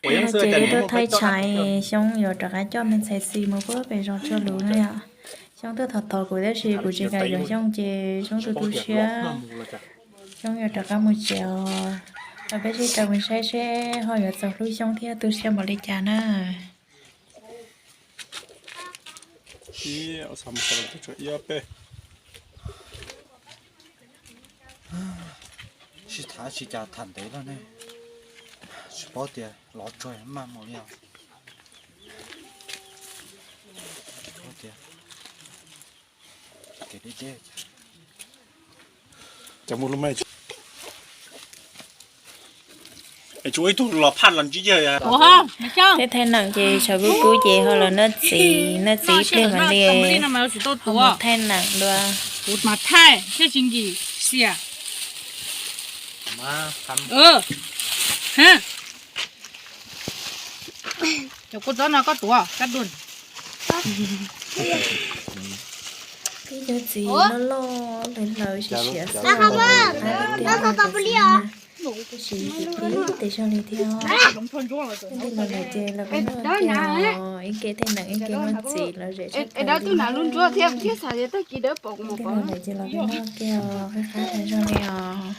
Ces tuaj thaij tshais, Xyoob yuav rov qab coj me ntxhais Xis mus puag pem zos Tsua Lus na yom. Xyoob tuaj thov thov kuv tab sis kuv tsis kam yuav Xyoob ces Xyoob tu tu siab. Xyoob yuav rov qab mus tsev os. Los peb sib raws mus saib seb ho yuav txaus hlub Xyoob thiab tu siab npaum li cas na. Sib tham tsis cas tham ntev lawm ne, tsis paub tias lov tsuag maj mus li os. Tsis paub tias, tsuas ib tug los phaj los ntsib yawg. Tej thaij neem ces tshav kub kub ces ho los noj txiv, noj txiv ib pliag mam li thaij neem dua. Cov kua txob no koj tuav kab dua. Ib cov txiv loj loj hlawv hlawv siav siav xwb, qab tiag tiag, tab sis tsis pib tes zog li thiab. Tej los lawm ces los peb noj kiag, ib ke thaij neem ib ke noj txiv los zem tshaj plaws li. Tej los lawm ces los peb noj kiag os, qab qab tas zog li os.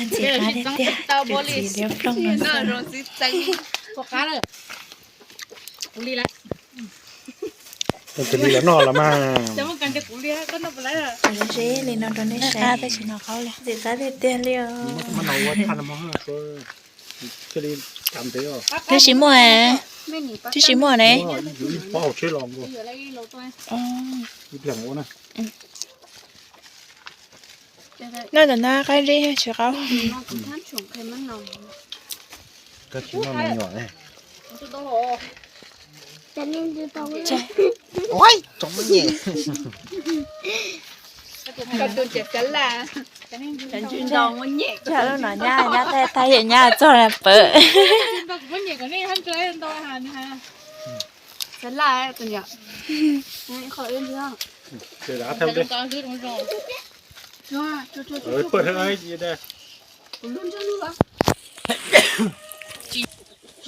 Ntxim qab tiag tiag, tus txiv liab ploog no. Tus li los noj los mas. Tus zeb li no rau nej saib, ntxim qab tiag tiag li os. Twb tsis muaj, twb tsis muaj ne. Noj ntawm no qaib zeb tsis qaub. Lub no nyab nyab thaij thaij yam nyab txog pawv.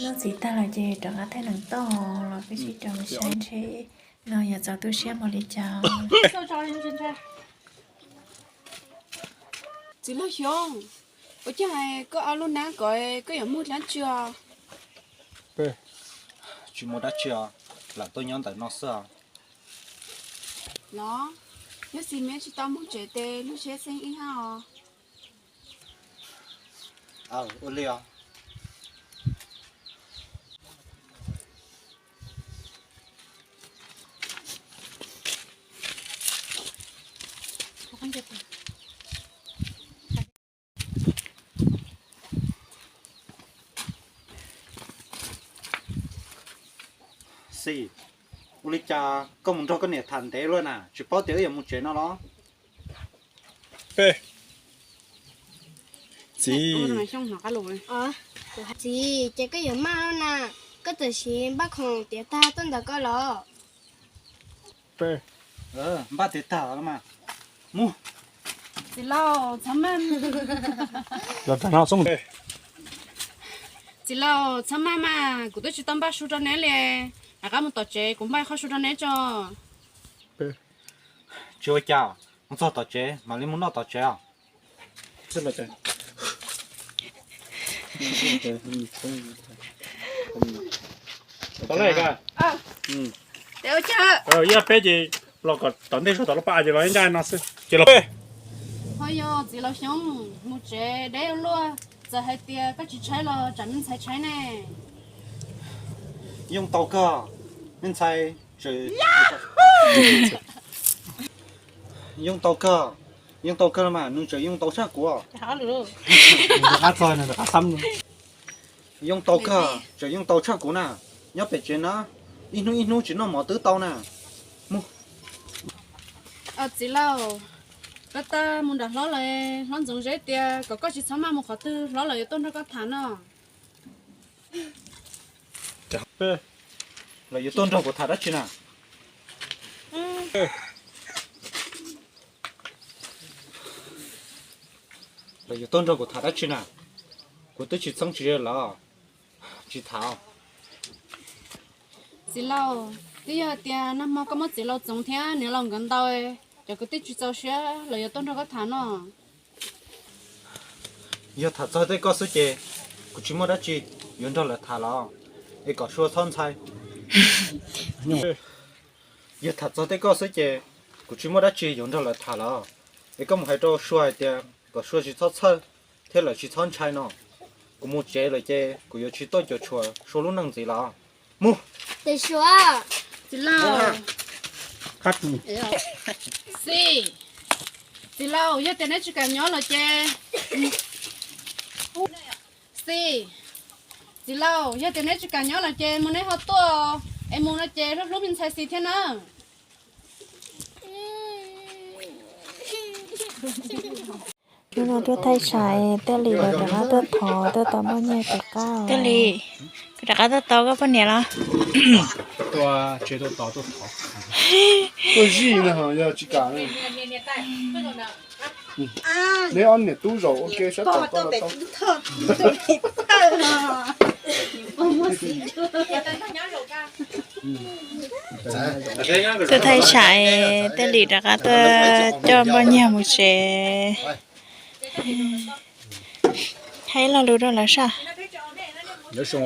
Noj txiv tag lawm ces rov qab thaij neem toj los peb sib raws saib ntshe no yuav txaus tu siab npaum li cas. Txiv Laug Xyooj, ua cas koj ob lub hnab ko koj yuav muag dlaab tsi os? Tsis muaj dab tsi os, lam tuaj nyob ntawm no xwb os. Los, yog Xis Meb tsis tau mus tsev tes lub siab xeeb ib hab os. Aw, ua li os. Xis, ua li cas koj mus nrog koj niam tham ntev luaj na, tsis paub tias wb yuav mus tsev no los? Peb, txiv, txiv, ces koj yuav maj na, koj txawm siv npaj khoom tiav tag tuaj ntawm koj los. Npaj tiav tag mas, mus. Txiv laus, txhob maj. Txiv laus, txhob maj mas, kuv twb tsis tau npaj su rau neb li. Rov qab mus tom tsev kuv npaj qhov su rau neb tso. Tsis ua cas, mus txog tom tsev mam li mus noj tom tsev os. Ib peb ces los kom tom ntej, tom lub paj ces los ncaj no xwb ces los peb. Ho yog txiv laus Xyoob, mus tsev deb ua luaj, txawm hais tias koj tsis tshaib los tsam me ntxhais tshaib ne. Yooj tau kawg, me ntxhais. Yooj tau kawg, yooj tau kawg mas nws tseem yooj tau tshaj kuv. Yooj tau kawg, tseem yooj tau tshaj kuv na. Nyob pem tsev na, ib hnub ib hnub tsis noj mov twb tau na. Txiv laus, koj tau mus nram hlob lawm, hlob Ntxoov Zeb tias kom koj tsis txhob maj mus qhov twg, hlob lawv yuav tuaj nrog koj tham no. Lawv yuav tuaj nrog kuv tham dab tsi na? Lawv yuav tuaj nrog kuv tham dab tsi na? Kuv twb tsis txheeb tsis ze lawm, tsis tham. Txiv laus, twb yog tias nag hmo koj muab txiv laus Txoov thiab niam laus nkawd ntaus, ces kuv twb tsis txaus siab los yuav tuaj nrog koj tham no. Yog tham txog tej koj xwb ces kuv tsis muaj dab tsi yuav nrog lawv tham los, es kom Sua txhob ntshai. Yog tham txog tej koj xwb ces kuv tsis muaj dab tsi yuav nrog lawv tham los, es koj mus hais rau Sua hais tias kom Sua tsis txhob txhawj thiab lawv tsis txhob ntshai no. Kuv mus tsev lawm ces kuv yuav tsis tuaj cuam tshuam Sua lub neej ntxiv los. Mus. Txiv laus, txiv laus, yog tias neb tsis kam nyob los ces, txiv, txiv laus, yog tias neb tsis kam nyob los ces mus neb ho tuaj, es mus no ces hlub hlub me ntxhais Xis thiab na. Hnub no tuaj thaij tshais, Tej Lis lawv rov qab tuaj thov, tuaj tos npoj nyiaj pem qab. Tej Lis, kuv rov qab tuaj tos koj poj niam los? Tuaj tsev tuaj tos tuaj thov. Tuaj zij no yog tsis kam. Neb ob niam tub zaum ua ke sab tom tod los tau. Tuaj thaij tshais, Tej Lis rov qab tuaj coj npoj nyiaj mus tsev. Hais lo lus rau lawv saj. Xyov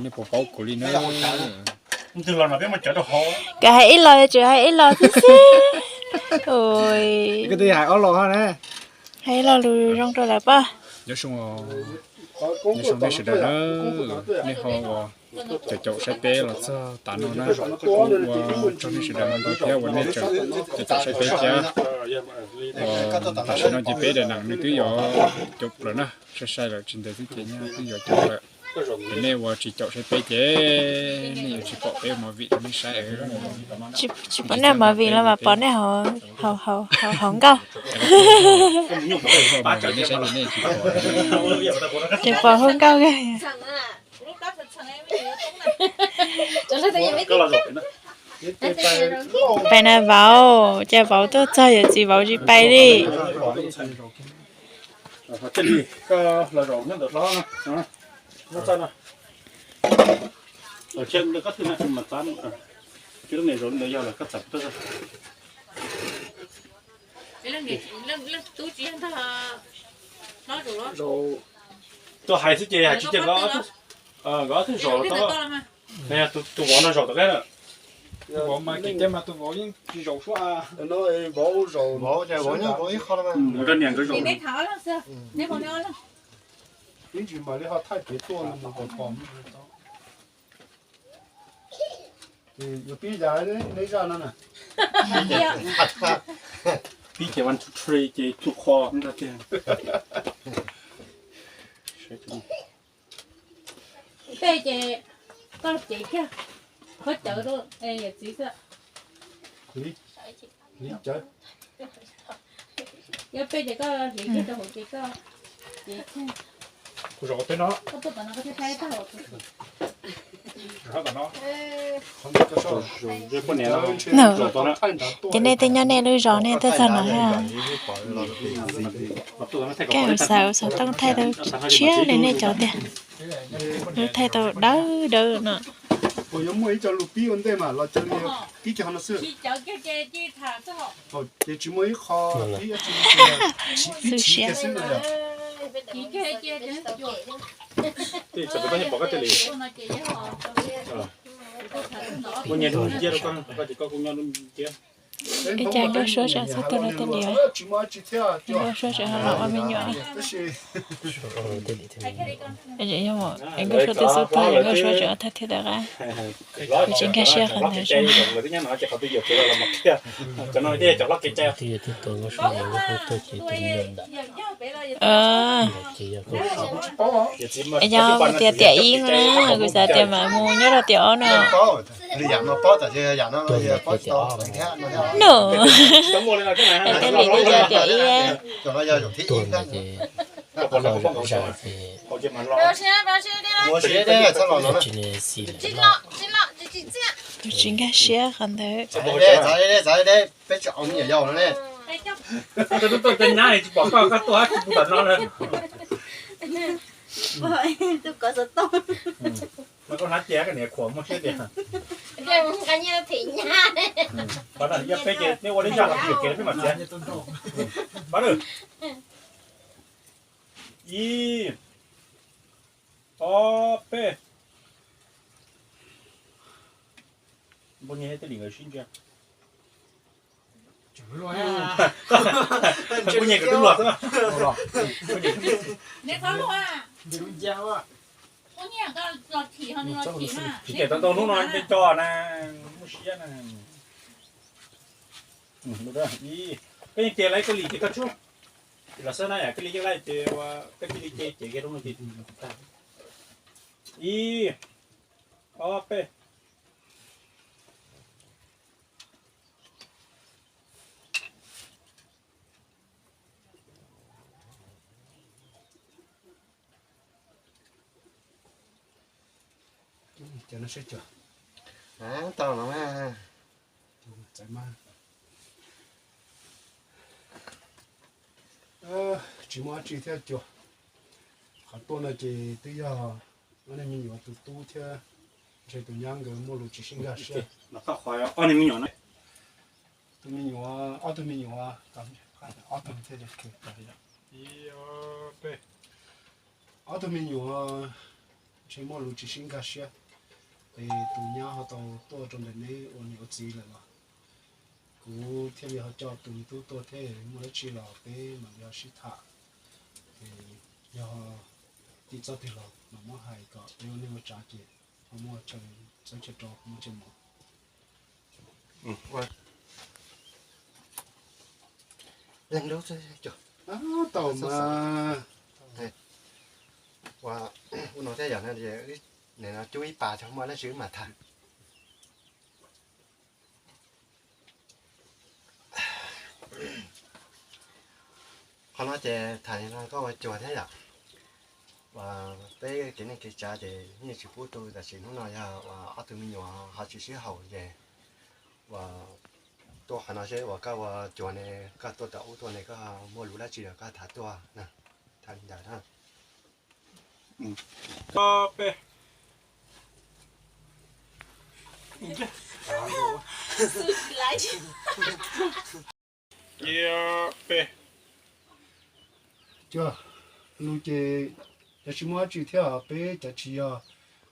nej puas paub kuv li na. Kawg hais ib los tseem hais ib los xwb xwb. Koj twb hais ob los na. Hais ib lo lus zoo rau lawv pab. Nyob zoo, nyob zoo nej sawv daws na, nej ho ua caum caum saib peb los txog tav no na, ua tsaug nej sawv daws ntau thiab uas nej tseem caum caum saib peb thiab. Tam sim no ces peb daim neem nws twb yuav caum lawm na, sai sai lawm tsis ntev xwb ces nyaj twb yuav caum lawm. Ces nej ua tsis caum saib peb ces nej yuav tsis pom peb movie rau nej saib. Tsis pom nej movie los mas pom nej hauv nkauj. Ces pom hauv nkauj. Pais na vauv, cas vauv tuaj txog yawm txiv vauv tsis pais li. Tuaj hais xwb ces hais tsis ces nkawd ob tug zaum tau. Tus vauv no zaum tom qab na. Vauv mas kev cai mas tus vauv yeej tsis zaum suab. Mus rau niam nkawd zaum. Ib ntsis mam li ho thaij kev tuaj mus kom pom. Yuav pib yav neb zaj no na. Pib ces one two three ces tu qho ntag tiag. Peb ces koj cev kiag, koj cawv rau yawm txiv xwb. Yog peb ces koj hliv kiag rau hauv ces koj cev kiag. Kuv zaum peb no. Koj tuaj tom no koj thiaj thaij tag. Ces nej twb nyob nej lub zos nej tuaj txog no thiab. Koj xav xov tooj thaij tau tshiab li nej cov tiag. Lub thaij tau dawb dawb no. Puas yuav muaj ib co lus pib ua ntej mas los cov li pib kiag qhov no xwb. Ces tsis muaj ib qho pib, pib tsis kiag xwb no yom. Ib co nkauj suab tseem xub tuag rau Tej Lis, nkauj suab tseem ho los ua me nyuam li. Nkauj suab twb xub tuag, nkauj suab tseem thaij thiab tau qab. Kuv tsis nkag siab qhov ntawd. Yog tias tiam ib no, kuv xav tias mam mus nyob rau tiam ob no. No. Tej Lis twb yog tiam ib. Kuv tsis nkag siab qhov ntawd. Peb tsis nyab tsis pom koj, koj tuaj tsis pum tom no lawm. Tus kov xov tooj. Mas koj hnav ces koj niam khuam muaj siab tias. Nqa nyiaj them nyab. Qhov no yog peb ces neb ua li zaj los yog kev peb mam txiav. Pab lwm. Ib, ob, peb. Npua nyiaj tej li nkawd sib ntsia. Npua nyiaj nkawd twb luag xwb. Neb txhob luag. Neb txhob luag. Tsis tias tau ntau hnub no nco na, muaj siab na. Koj yeej ces lawv koj li ces koj tsub. Los xwb na yom, koj li yeej lawv ces koj cia li ces ces kiag rau no ces tag. Ib, ob, peb. Cov no seb cuag. Tau no mas. Txawm mas. Tsis muaj dab tsi thiab cuag. Qhov tuaj no ces twb yog ob niag me nyuam tus tub thiab ntshe tus nyab nkawd muaj lus tsis sib nkag siab. Ob niag me nyuam no, tus me nyuam, ob tug me nyuam, ob tug thiab. Ob tug me nyuam ntshe muaj lus tsis sib nkag siab, es tus nyab ho tau tuaj rau ntawm neb ua niam ua txiv lawm los kuv thiaj li ho coj tus me tub tuaj thiab, muaj dab tsi los peb mam li ho sib tham. Es yog tib txoj twg los mam muab hais kom peb ua neej ua tsav ces ho muaj chaw txawb chaw rau muaj chaw mov. Leej lub xwb. Tau mas. Ua, ua no thiab yom, no cub ib pas tso muaj dab tsi wb mam tham. Qhov no ces tham li no koj ua cuag thiab yom. Uas peb kev neej kev tsav ces yeej tsis pub tu, tam sim hnub no yog uas ob tug me nyuam ho tsis sib haum ces uas tuaj qhov no seb uas koj ua cuag ne, koj tuaj tom ub tuaj ne koj muaj lus dab tsi los koj tham tuaj na, tham li ntawd na. Cuag lus ces yog tsis muaj dab tsi thiab, peb cov tsis yog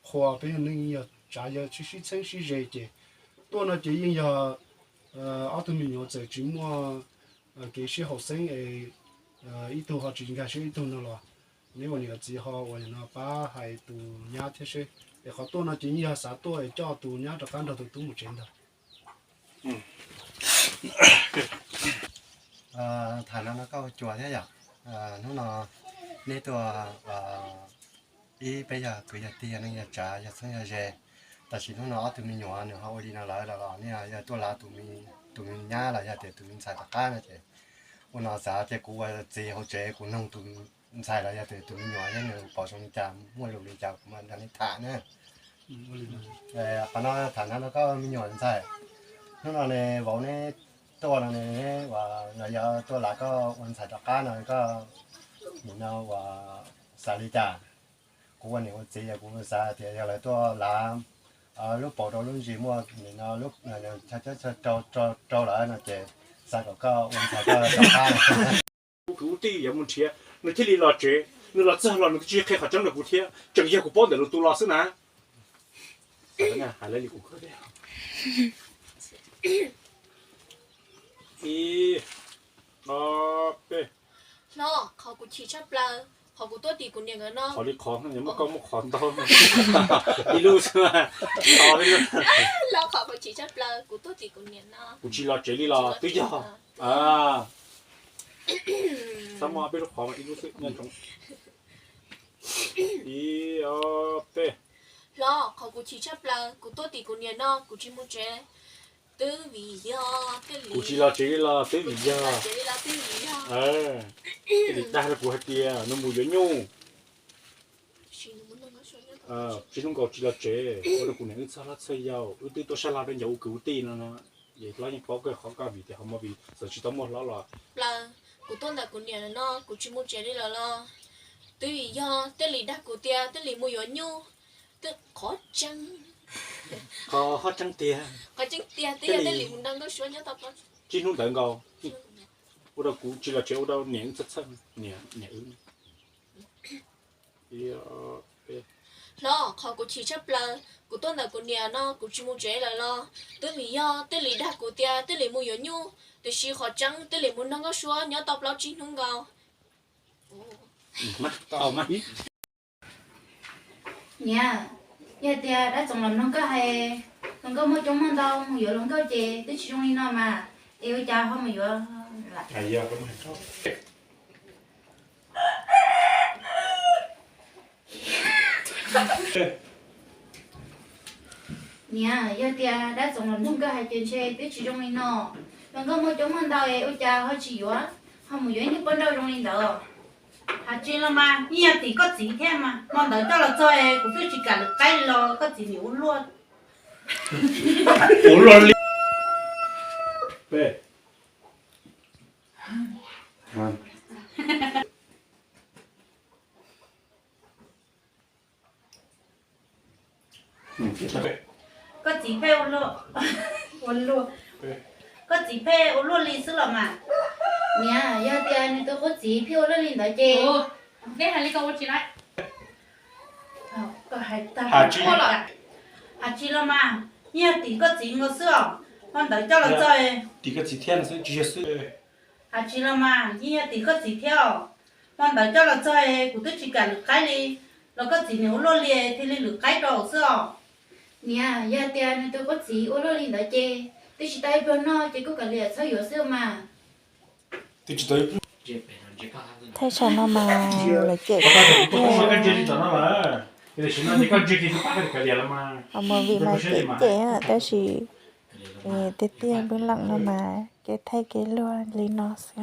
qhua, peb yog neej yog tsav, yog sib sib txheeb sib ze ces tuaj no ces yeej yog ob tug me nyuam txawm tsis muaj kev sib haum xeeb es ib tug ho tsis nkag siab ib tug no los neb ua niam txiv ho uas yog no pab hais tus nyab thiab seb, es qhov tuaj no ces yeej yog xav tuaj es coj tus nyab rov qab nrog tus tub mus tsev ntag. Tham no no koj ua cuag thiab yom. Hnub no neb tuaj ib peb yog kwv yog tij yog neej yog tsav yog txheeb yog ze, tam sim hnub no ob tug me nyuam nws ho ua li no lawm los nej yog tuaj lav tus me nyab los yog tias tus me ntxhais tom qab no ces ua no xav tias kuv ua txiv hauv tsev kuv noog tus ntxhais los yog tias tus me nyuam thiab nws pom zoo li cas muaj lus li cas kuv mam nrog nej tham na. Qhov no tham no no koj me nyuam ntxhais, hnub no ne vauv neb tuaj no ne, uas los yog tuaj lav koj ua ntxhais rov qab no koj nim no uas xav li cas? Kuv ua niam ua txiv yog kuv xav tias yog lawv tuaj lav lub paus rau lub ntsis muaj nim no lub chaw cab chaw rau lawm no ces xav kom koj ua ntxhais koj rov qab. Ub kwv ub tij yuav mus nrhiav nws thiaj li los tsev, nws los txog los nws twb tsis qhia qhov tseeb rau kuv thiab, tseem yog kuv paub ntawm lus tus los xwb na. Hais li kuv, ib, ob, peb. Hlob, qhov kuv chim tshaj plaws, qhov kuv tuaj tim kuv niam nkawd no. Qhov li qhov, muaj koj muaj qhov ntau. Ib lub xwb. Hlob, qhov kuv chim tshaj plaws, kuv tuaj tim kuv niam no. Kuv tsis los tsev li los twb yog. Txhob muaj peb lub qhov, ib lub xwb nyob ntsoov. Ib, ob, peb. Hlob, qhov kuv chim tshaj plaws, kuv tuaj tim kuv niam no, kuv tsis mus tsev. Twb vim yog, kuv tsis los tsev li los twb vim yog. Twb vim yog. Dag rau kuv hais tias nws mus yuav nyuj. Tsis hnub nkaus tsis los tsev, ua rau kuv niam wb txhawj hlob txhawj yau, wb twb tuaj sab laj peb ncaus ua kwv ua tij no no. Ces hlob yeej paub kawg qhov koj vim tias qhov movie txawm tsis tau muaj hlob los. Plaws, kuv tuaj ntawm kuv niam no, kuv tsis mus tsev li lawm los. Twb vim yog Tej Lis dag kuv tias Tej Lis mus yuav nyuj. Qhov tseeb, qhov tseeb tiag, qhov tseeb tiag twb yog Tej Lis mus nrog Nkauj Suab nyob tau plaub tsib hnub ntawd nkaus. Ua rau kuv tsis los tsev, ua rau niam wb txhawj txhawj, niam wb. Hlob, qhov kuv chim tshaj plaws, kuv tuaj ntawm kuv niam no kuv tsis mus tsev lawm los twb vim yog Tej Lis dag kuv tias Tej Lis mus yuav nyuj, tiam sis qhov tseeb Tej Lis mus nrog Nkauj Suab nyob tau plaub tsib hnub nkaus. Niam, yog tias dab Txoov los mloog koj hais, hluas nkauj muaj coob muaj ntau mus yuav hluas nkauj ces twb tsis zoo li no mas, es ua cas ho mus yuav lawm? Niam, yog tias dab Txoov los mloog koj hais ces ntshe twb tsis zoo li no. Hluas nkauj muaj coob muaj ntau es ua cas ho tsis yuav, ho mus yuav ib tug poj nrauj zoo li ntawd? Has tsis los mas, yeej yog tim koj txiv thiab mas. Hmo ntawd coj los txog es kuv twb tsis kam lwm qaib li los koj txiv niam ua luaj, ua luaj li. Koj txiv pheej ua luaj, ua luaj, koj txiv pheej ua luaj li xwb los mas. Niam, yog tias nws tus qub txiv pheej ua luaj li ntawd ces, nej hais li ko ua tsis lawm. Has tsis los mas, yeej yog tim koj txiv nkaus xwb os. Hmo ntawd coj los txog, tim koj txiv thiab xwb, tsis yog xwb. Has tsis los mas, yeej yog tim koj txiv thiab os. Hmo ntawd coj los txog es kuv twb tsis kam lwm qaib li, los koj txiv niam ua luaj li thiaj li lwm qaib rau xwb os. Niam, yog tias nws tus qub txiv ua luaj li ntawd ces, twb tsis tau ib pluag noj ces kuj kav liam txhob yuav xwb mas. Thaij tsam no mas lawv cem, mus vim mas cem cem tab sis tiag tiag npib leej no mas kev thaij kev luag li no xwb.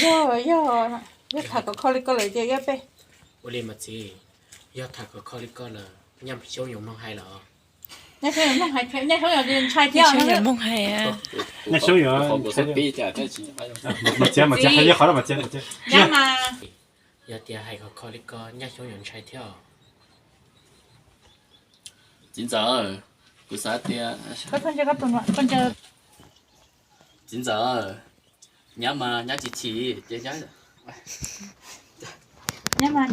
Yog, yog, yog tham khov kho li ko lawm ces yog peb. Ua li mas txiv, yog tham khov kho li ko lawm, Nyaj Xyoob yuav mloog hais los? Nyaj Xyoob yuav mloog hais thiab, Nyaj Xyoob yuav mloog hais. Nyaj Xyoob yuav, mas txiv, mas txiv hais qhov mas txiv, mas txiv. Yog tias hais khov kho li ko Nyaj Xyoob yuav ntshai thiab os. Txiv ntxawm, kuv xav tias, txiv ntxawm, nyab mas nyab tsis chim ces, txiv ntxawm, nyab mas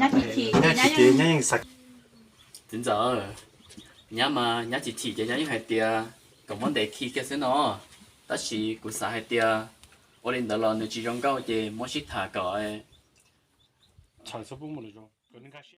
nyab tsis chim ces nyab yeej hais tias kom muab ntes khi kiag xwb no. Tab sis kuv xav hais tias ua li ntawd los nws tsis zoo nkauj ces muab sib tham kom